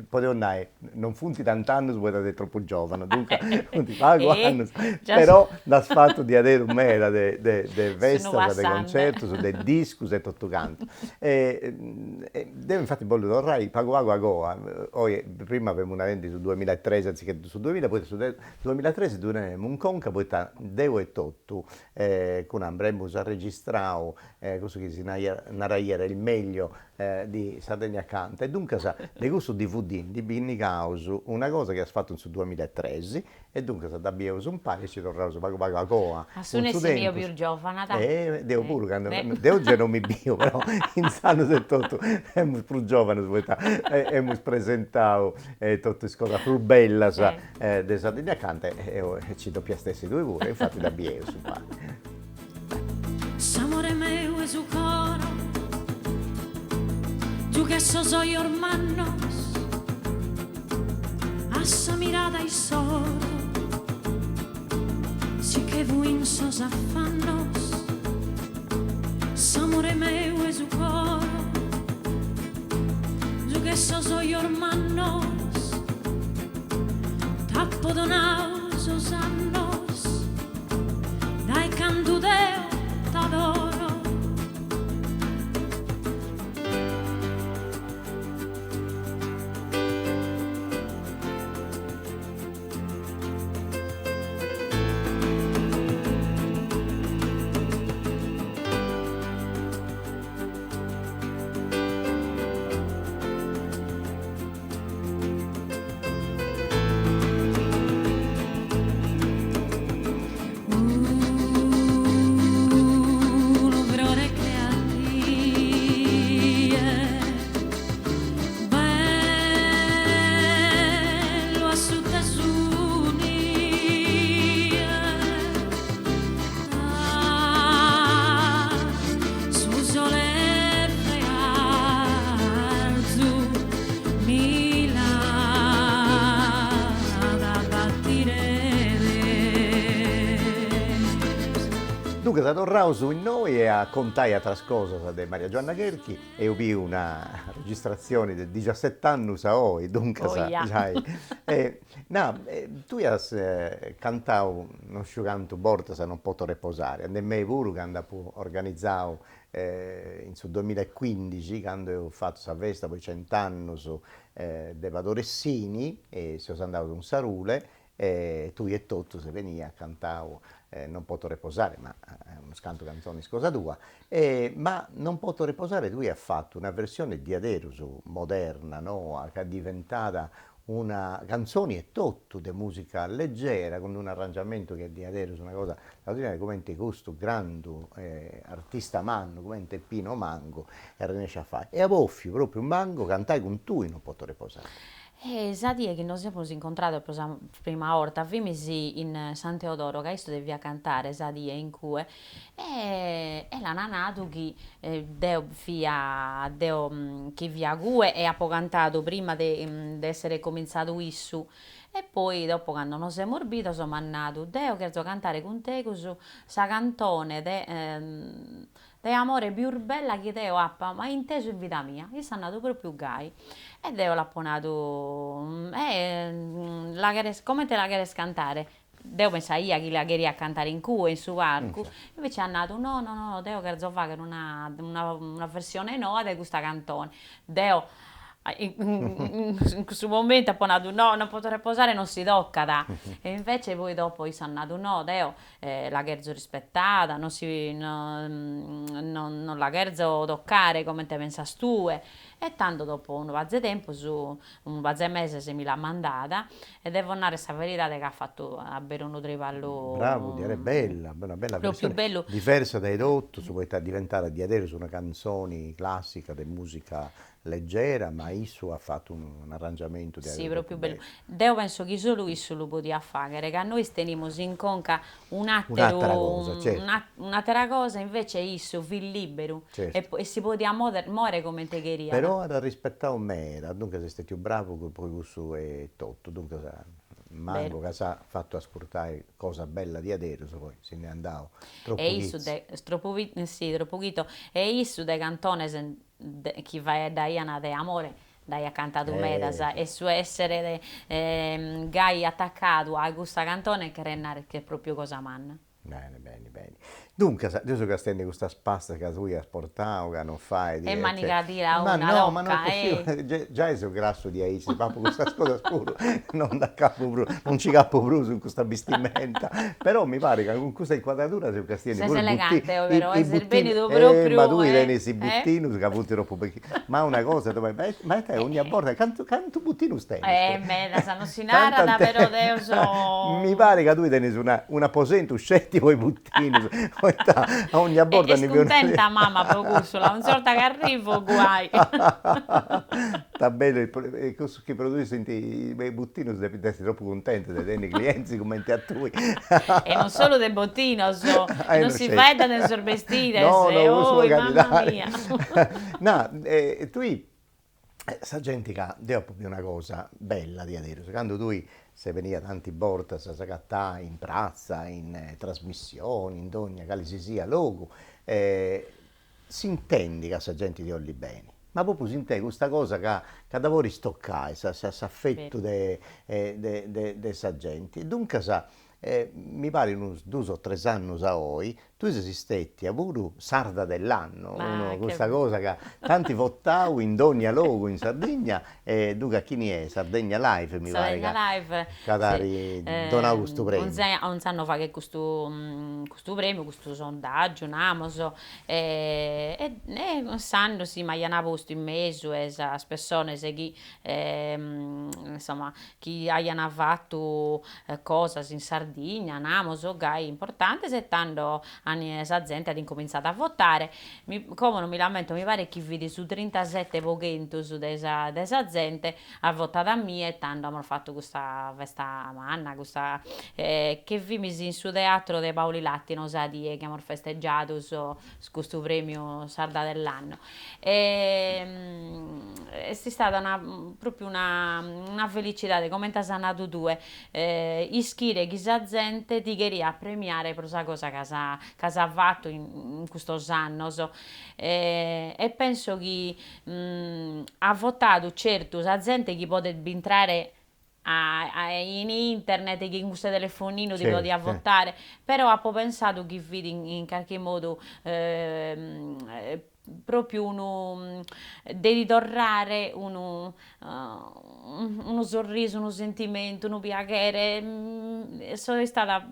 podeus nai Non funt tant'annus poita ses tropu giovana, duncas funt pagu annus, però nd'as fatu diaderus meda de de festas, de concertus, de discus e totu cantu. E deu infati bollu torrai pagu pagu agoa, oi prima femu narendi su duemillaetrexi anzichè su duemilla, poita su duemillaetrexi ddu tenemu in conca poita deu etotu cun Ambra emus arregistrau cussu chi si naraiat il meglio di Sardegna Canta e duncas de cussu dvd ndi pinnigaus una cosa chi as fatu in su duemillaetrexi e duncas dda bieus umpari e ci torraus pagu pagu agoa A su nessi mi 'io pius giovana da. Deu puru candu, deu gei non mi biu però intzandus etotu femus prus giovanus poita emus presentau totu is cosas prus bellas de Sardegna Canta e ci depiast essi tui puru e infati dda bieus umpari. S'amore meu 'e su coro giughet sos ojos mannos a sa mirada issoro si che fuin sos affannos s'amore meu 'e su coro giughet sos ojos mannos t'apo donadu sos annos Dae cantu deo t'adoro. Duncas torraus innoi e a contai ateras cosas de Maria Giuanna Cherchi, eus biu una registratzioni de dixiaset'annus a oi, duncas giai. Na, tui as cantau non sciu cantu bortas Non poto reposare, andat mei puru candu apu organizau in su duemillaecuindixi, candu eus fatu sa festa po is cent'annus de Padore Sini, e seus andaus in Sarule E tui etotu ses benia as cantau Non poto reposare, ma unus cantu cantzonis cosa tua, e ma Non poto reposare tui as fatu una versioni diaderus moderna, noa, ca est diventada una cantzoni etotu de musica leggera cun d'unu arrangiamentu chi est diaderus una cosa straordinaria cumenti custu grandu artista mannu cumenti Pino Mango est arrennesciu a fai e at bofiu propriu Mango cantai cun tui Non poto reposare. E sa die chi nos semus incontrados pro sa prima 'orta fimis in San Teodoro ca issu deviat cantare sa die in cue e e l'ana nadu chi deo fia deo chi fia cue e apo cantadu prima de de essere cominzadu issu e poi dopo cando nos semus bidos m'at nadu deo cherzo cantare cun tegus sa cantone de De amore pius bella chi deo apa mai intesu in vida mia, isse at nadu propriu gai. E deo l'apo nadu, eh la cheres, comente la cheres cantare? Deo pensaia chi la cheriat cantare in cue, in su palcu, invece at nadu, no no no, deo cherzo fagher una una versione noa de custa cantone. Deo in cussu momentu apo nadu, no, non poto reposare non si tocat, e invece poi dopo isse at nadu, no, deo la cherzo rispettada, non si non la cherzo toccare comente pensas tue, e tando dopo unu pazu 'e tempus, unu pazu 'e meses mi l'at mandada e devo narrer sa veridade ca at fatu abberu unu triballu Bravu, diaderus bella, una bella propriu versione, bellu. diversa dae totus, poita diventat diaderus una cantzoni classica de musica leggera, ma issu at fatu un'arrangiamentu de Sì, propriu bellu. Deo penso chi solu issu lu podiat faghere, ca nois tenimus in conca un'atera cosa, certu. Un'atera cosa, invece issu fit liberu e si podiat moere comente cheriat. Però at rispetau meda, duncas est stetiu bravu po cussu etotu, duncas mancu ca s'at fatu ascurtai cosa bella diaderus, poi si nd'est andau tropu chitzi. Tropu sì, tropu chito, e issu de cantones chi faeddaian de amore nd'aiat cantadu medas e su essere gai atacadu a custa cantone cheret narrer chi est propriu cosa manna. Beni beni beni. Duncas, deu seu castendi custas pastas ca tui as portau, ca non fait. E manigadila una, Ma no, ma no est possibili, giai seu grassu diaici, si papu custas cosas puru non nd'acapu prus, non nci capu prus in custa bistimenta, però mi parit ca cun custa inquadradura seu castiendi puru Ses elegante oi però, ses bennidu propriu Ma tui tenis i butinus ca funt tropu Ma una cosa, ma ita ogna borta, cantu cantu butinus tenis? Eh medas, non si narat, però deo so Mi parit ca tui tenis una un'aposentu sceti po i butinus, poita ogna borta ndi Est cuntenta mama po cussu, la onzi 'orta chi arrivo guai. Ta bellu, cussus chi produsint i butinus depint essi tropu cuntentus de tenni clientis cumenti a tui. E non solu de botinos, non si faeddat de sos bestires, no, no, oi mamma mia. No, tui, sa genti ca, deu apu biu una cosa bella diaderus, candu tui ses benia tanti bortas a s'agatai in pratza, in trasmissioni, in dogna cali si siat logu, s'intendit ca sa genti ti 'ollit beni, ma propriu s'intendit custa cosa ca ca dda podis tocai, s'afetu de de de sa genti. Duncas mi parit unus dus o tres annus a oi, tui ses stetia puru sarda dell'anno, custa cosa ca t'ant votau in dogna logu in Sardigna E duncas chini est? Sardegna Live mi parit ca Sardegna Live ca t'at donau custu premiu. Onzi annu faghet custu custu premiu, custu sondaggiu, namos, e e s'annu si m'aian postu in mesu 'e sas pessones chi insomma chi aian fatu cosas in Sardigna, namos, gai importantes e tando an sa zente at incominzadu a votare Mi como non mi l'ammento, mi paret chi fit su trintasette po chentus de sa de sa zente at votadu a mie e tando amus fatu custa festa manna, custa che fimis in su teatro de Paulilatino sa die chi amus festeggiadu custu premiu Sarda dell'anno e est istada una propriu una una felicidade, comente as nadu tue, ischire chi sa zente ti cheriat premiare pro sa cosa chi as ch'as fatu in custos annos e penso chi at votadu certu sa zente chi podet bintrare in internet chi cun custu telefoninu ti podiat votare, però apo pensadu chi fit in carchi modu propriu unu de ti torrare unu unu sorrisu, unu sentimentu, unu piaghere, so istada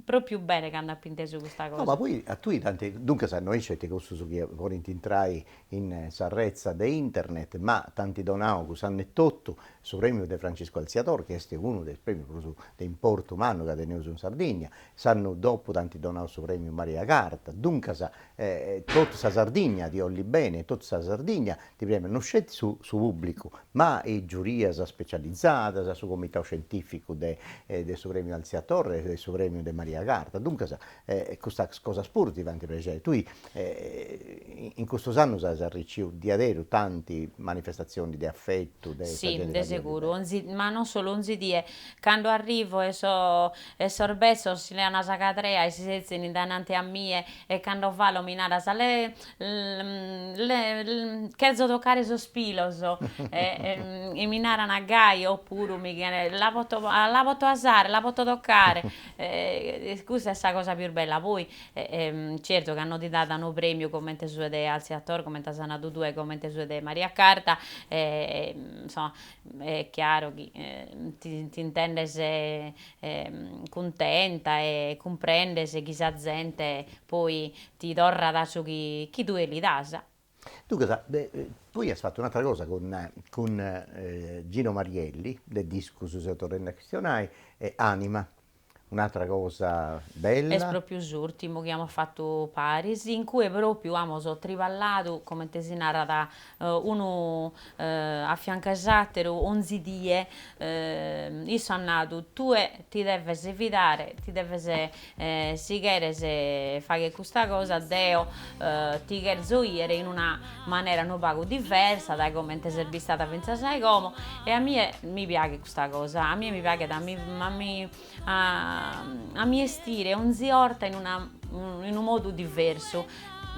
propriu bene cando apo intesu custa cosa. No, ma poi a tui t'ant, duncas no est sceti cussus chi podint intrai in sa retza de internet, ma t'ant donau cuss'annu etotu su premiu de Franciscu Alziator, chi est unu de is premius prus de importu mannu ca teneus in Sardigna, s'annu dopu t'ant donau su premiu Maria Carta, duncas totu sa Sardigna ti 'ollit beni e totu sa Sardigna ti premiat, no sceti su su pubblicu, ma is giurias specializadas, su comitau scientificu de de su premiu Alziator e de su premiu de Maria Carta, duncas custas cosas puru ti faint prexeri. Tui in custus annus as arriciu diaderu tanti manifestatzionis de afetu de sa Sì, genti de ca ti 'ollit seguru, beni. 'onzi ma non solu 'onzi die, cando arrivo e so e sos betzos si lean sa cadrea e si setzin dainanti a mie e cando falo mi naras le le cherzo toccare sos pilos e e mi naran gai oppuru mi la poto la poto 'asare la poto toccare e custa est sa cosa pius bella poi certu cando ti dat unu premiu comente su de Alziator comente as nadu tue comente su de Maria Carta insomma est chiaru chi ti t'intendes cuntenta e cumprendes chi sa zente poi ti torrat su chi chi tue li das. Duncas, tui as fatu un'atera cosa cun cun Gino Marielli, de discus seus torrendi a chistionai, Anima, un'atera cosa bella. Est propriu s'urtimu chi amus fatu paris, in cue propriu amus triballadu, comente si narat, unu a fiancu 'e s'ateru, onzi die, issu at nadu, tue ti deves fidare, ti deves, si cheres fagher custa cosa, deo ti cherzo 'iere in una manera unu pagu diversa dae comente ses bistada fintzas a como, e a mie mi piaghet custa cosa, a mie mi piaghet a mi a mi a mi 'estire onzi 'orta in una in unu modu diversu,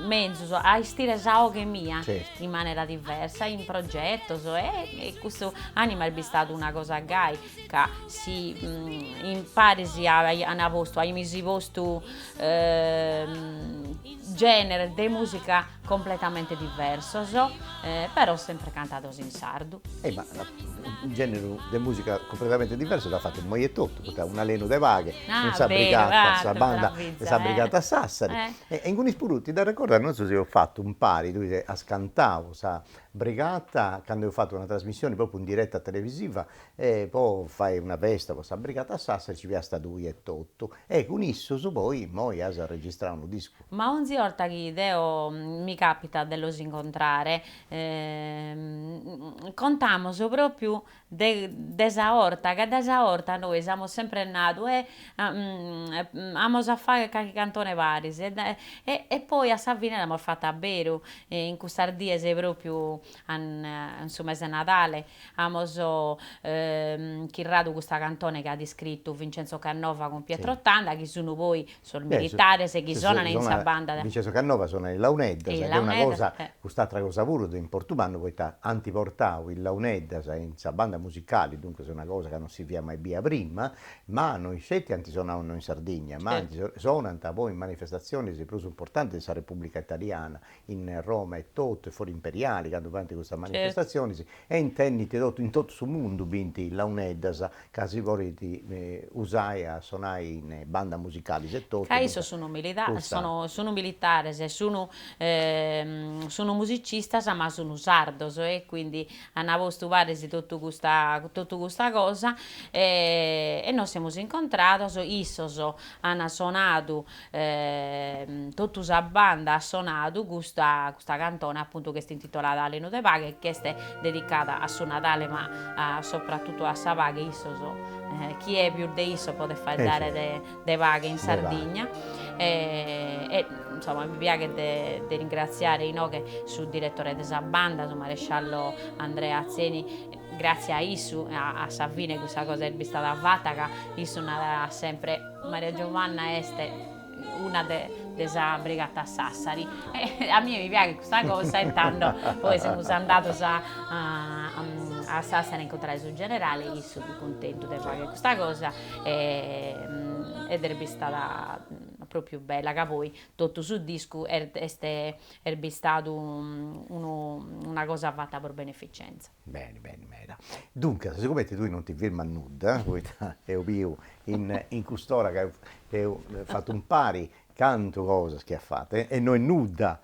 menzus a 'estire sa 'oghe mia in manera diversa in progetos e custu Anima est bistadu una cosa gai ca si in paris an postu aimis postu generes de musica completamente diversos però sempre cantados in sardu. E ma generu de musica completamente diversu dd'at fatu immoi etotu, poita un'alenu de paghe cun sa brigata, sa banda de sa brigata Sassari e ingunis puru ti dd'arregordas, nosu eus fatu impari, tui as cantau sa brigata candu eus fatu una trasmissioni propriu in diretta televisiva e po fai una festa po sa Brigata Sassari ci fiasta tui etotu e cun issus poi immoi as registrau unu discu. Ma onzi 'orta chi deo mi capitat de los incontrare contamos propriu de de sa 'orta, ca dae sa 'orta nois amus sempre nadu e amus a fagher carchi cantone paris e e poi a sa fine l'amus fata abberu in custas dies propriu in su mese 'e Nadale Amos chirradu custa cantone chi at iscritu Vincenzo Cannova cun Pietro Tanda, chi sun poi sos militares chi sonan in sa banda. Vincenzo Cannova sonat is launeddas, ed est una cosa, cust'atra cosa puru de importu mannu, poita ant portau is launeddas in sa banda musicali, duncas una cosa ca non si fiat mai bia prima, ma no isceti ant sonau innoi in Sardigna, ma sonant poi in manifestatzionis prus importantis de sa Repubblica Italiana, in Roma etotu e Fori Imperiali candu faint custas manifestatzionis e intendint totu in totu su mundu bint launeddas ca si podint usai a sonai in bandas musicalis etotu. Ca issos sunu sunu militares sunu sunu musicistas ma sunu sardos e quindi an postu paris totu custa totu custa cosa e nos semus incontrados issos an sonadu Totu sa banda at sonadu custa custa cantone apuntu chi est intitolada Alenu de paghe chi est dedicada a su Nadale ma sopratutu a sa paghe, issos chie pius de issos podet faeddare de de paghe in Sardigna e insomma mi piaghet de de ringratziare inoghe su diretore de sa banda su maresciallo Andrea Atzeni Gratzie a issu a sa fine cussa cosa est bistada fata ca issu narat sempre Maria Giovanna est una de de sa Brigata Sassari e a mie mi piaghet custa cosa e tando poi semus andados a a Sassari a incontrare su generale e issu fit cuntentu de fagher custa cosa e ed est bistada propriu bella ca poi totu su discu est est bistadu unu una cosa fata pro beneficenza. Beni, beni meda. Duncas, sigomente tui non ti firmas nudda, poita eus biu in in cust'ora ca eus fatu impari cantu cosas chi as fatu e no est nudda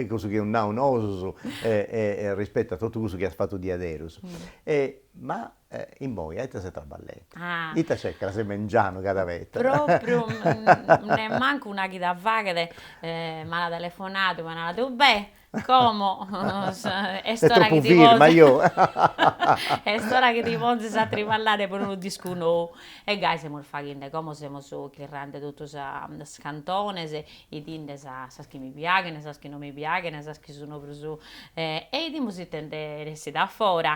cussu chi eus nau nosus rispettu a totu cussu chi as fatu diaderus. Ma immoi a ita ses traballendi? Ita c'est cras mengianu cada borta? Propriu nemmancu una chida faghet m'at telefonadu, m'at nadu, beh Como est ora chi ti ponzas est ora chi ti ponzas a triballare pro unu discu nou e gai semus faghende, como semus chirrende totu sas cantones, 'idinde sas chi mi piaghen, sas chi non mi piaghen, sas chi sun prus e 'idimus ite nde essit a fora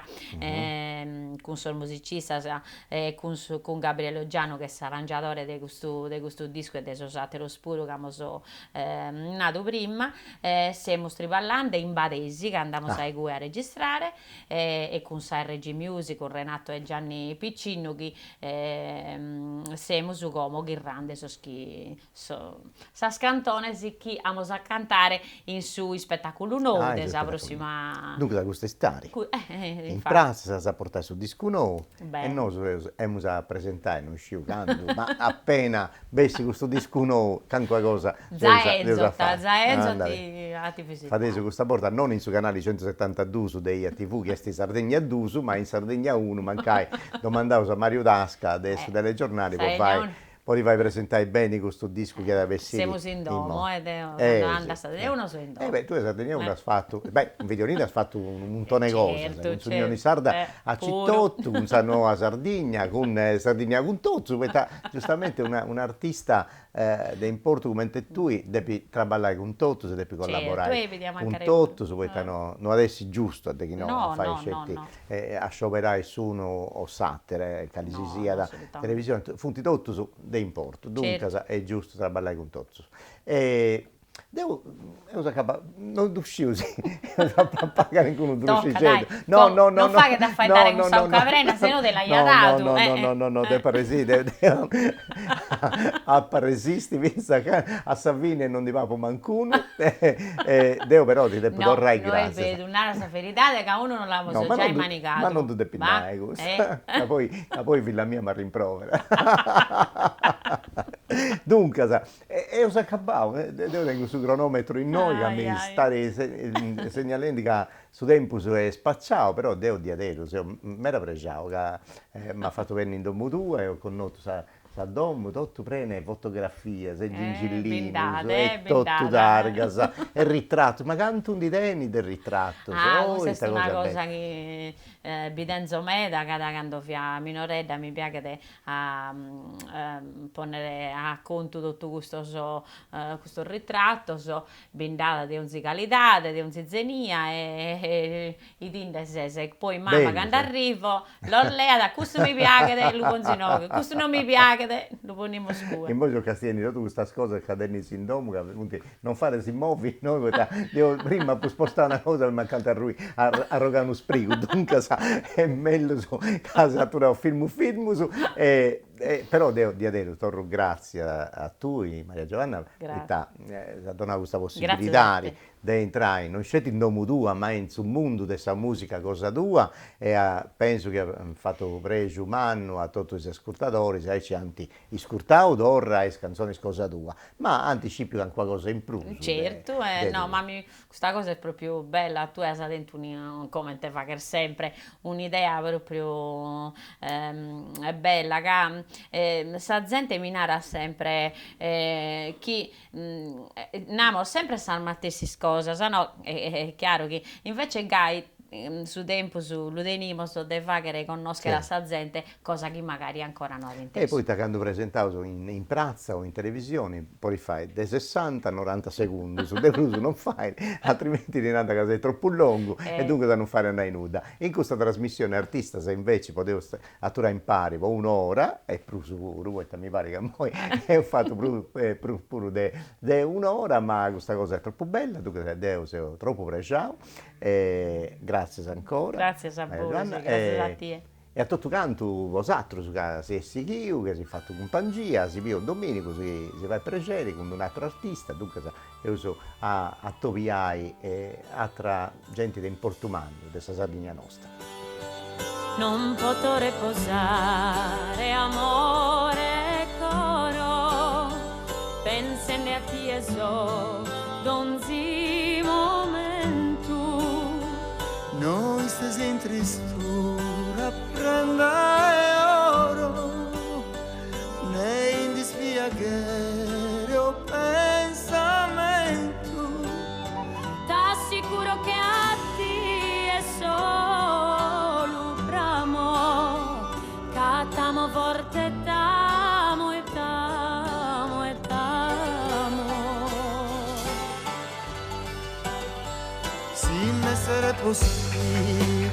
cun sos musicistas e cun su cun Gabriele Oggiano chi est s'arrangiadore de custu de custu discu e de sos ateros puru chi amus nadu prima Semus triballande in Badesi, ca andamus a igue a registrare, e cun sa RG Music, cun Renato e Gianni Piccinnu chi semus como chirrande sos chi sas cantones chi amus a cantare in su ispetaculu nou de sa prossima. Duncas cust'istadi in pratza as a portai su discu nou e nosu emus a presentai, no isciu candu, ma appena Bessit custu discu nou, calincuna cosa dd'eus a fai. Za 'enzo a ti visitare. Fadeus custa borta non in su canali centusetantadus de Eja TV chi est Sardegna dus, ma in Sardegna unu, mancai domandaus a Mariu Tasca de su telegiornali po fai po ti fai presentai beni custu discu chi at a bessiri. Semus in domo e deo cando ando a Sardegna uno so in domo. Eh beh tue Sardegna unu as fatu, beh cun Videolina as fatu unu muntone 'e cosas, cun s'Unioni Sarda Acittotu, cun sa Noa Sardigna, cun Sardigna cun totus, poita giustamenti un'artista de importu cumenti tui depit traballai cun totus e depit collaborai cun totus, poita no no at essi giustu a de chi no a fai sceti a scioberai s'unu o s'atera, cali si siat televisioni, funt totus de importu, duncas est giustu traballai cun totus. Deu eus acabau, non ddu sciu si eus a papai calincunu drucixeddu. No no no. Non faghet a faeddare cun sa 'ucca prena, si no ti l'aia dadu. No no no no no depo arresì, deu apo a resisti finzas a sa fini e non ndi papu mancunu. Deu però ti depu torrai gràtzias. No est beru, nara sa veridade ca unu no l'amus giai manigadu. Ma non ddu depis nai custu, ca poi ca poi filla mia m'arrimprovera. Duncas Eus acabau, deu tengu su cronometru innoi ca mi stat segnalendi ca su tempus est spaciau, però deu diaderus seu meda prexau ca m'as fatu benni in domu tua, eus connotu sa sa domu totu prena 'e fotografias e gingillinus e totu targas e ritratus, ma cantu ndi tenis de ritratus, Ah custa est una cosa chi bi tenzo meda ca da cando fia minoredda mi piaghet a ponnere a contu totu custos custos ritratos, bi nd'at de onzi calidade, de onzi zenia e 'idinde ses, e poi mama cando arrivo los leat, custu mi piaghet, lu ponzo inoghe, custu non mi piaghet, lu ponimus cue. Immoi seu castiendi totu custas cosas ca tenis in domu ca funt Non fait si movi innoi poita deu prima apu spostau una cosa e m'acanta arrui arrogau unu sprigu, duncas est mellus ca s'aturaus firmus firmus e però deu diaderus torru gratzias a tui Maria Giovanna poita s'as donau custa possibilidadi de intrai non sceti in domu tua ma in su mundu de sa musica cosa tua e pensu chi at fatu prexu mannu a totus is ascurtadoris aici ant iscurtau torra is cantzonis cosa tua Ma ant scipiu calincuna cosa in prus. Certu, no, ma mi custa cosa est propriu bella, tue as tentu comente faghes sempre, un'idea propriu bella, ca sa zente mi narat sempre chi namos sempre sas matessis cosas, no, est chiaru chi, invece gai. Su tempus lu tenimos de faghere connoschere a sa zente cosa chi magari ancora no at intesu. E poita candu presentaus in pratza o in televisioni podis fai de sessanta a noranta segundus, de prus non fait, altrimenti ti nant ca ses tropu longu e duncas non fait a nai nudda. In custa trasmissioni artistas inveci podeus aturai impari po un'ora e prus puru, poita mi parit ca immoi eus fatu prus puru de un'ora, ma custa cosa est tropu bella, duncas deu seu tropu prexau E gràtzias ancora. Gràtzias a bois, gràtzias a tie. E a totu cantu bosatrus ca seis sighiu, ca s'eis fatu cumpangia, si bius dominigu si si fait prexeri cun d'un'atru artista, duncas eus a atobiai atra genti de importu mannu de sa Sardigna nosta. Non poto reposare amore e coro pensende a tie so donzi momentu. No istes in tristura prenda 'e oro ne in dispiaghere o pensamentu. T'assicuro che a tie solu bramo, ca t'amo forte t'amo e t'amo e t'amo. Si m'esseret possibile.